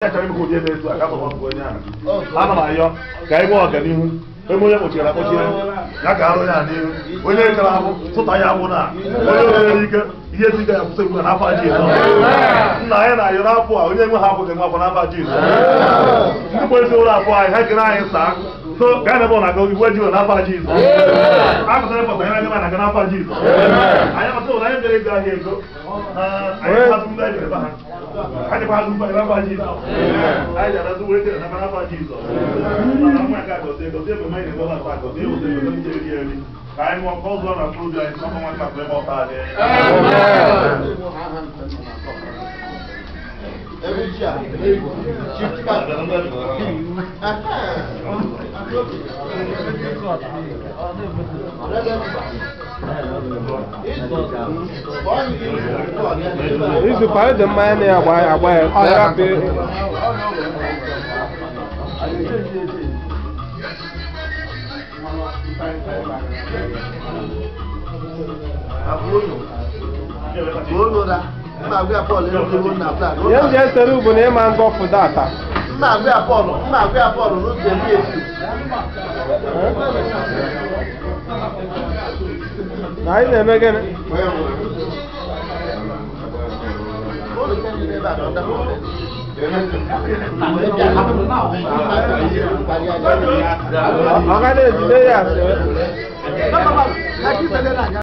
Achọrọ ime ka ụdị ebe etu a ka afọ onye ahụ ana m ayọ ka anyị nwee ọganihu ebe onye kpochiri akpọchie ya ka arụ ya n'ihu onye kere agbụ tụta ya agbụ na onye obere ike ihe esi ike ya kwụsị ugbu a n'afọ Jizọs. Nna anyị na-ayọ n'afọ a onye nwe ha afọ ga-enwe afọ n'afọ Jizọs. Ndị bụ ezi ụlọ afọ anyị ha kere anyị saa so gaa n'ebe ọ na-aga igwe ji n'afọ Jizọs. Akụtara pọta anyị na-aga na-aga n'afọ Jizọs. Anyị mata ụlọ anyị bịara ego ahịa ego anyị hazụ ndị anyị bịara ha anyị kwa hazụ mgbe n'afọ Jizọs. Anyị ji azụ were tere n'afọ Jizọs. Mana nwa nke a gọzie gọzie ebe mmanya na-ebe ọla gọzie ụzọ ego ndị eri eri ka anyị ṅụọ ka ọ zụọ na mkpụrụ obi anyị sọkọ nwa ntakịrị ebe ọta anyị. Izu kwa dị mmanya na-agba agba ya therapy. Ihe m ji esere ugbu na ịma ngọfụ data. Na anyị na-eme gịnị? Ọ ga na-ejide ya asị.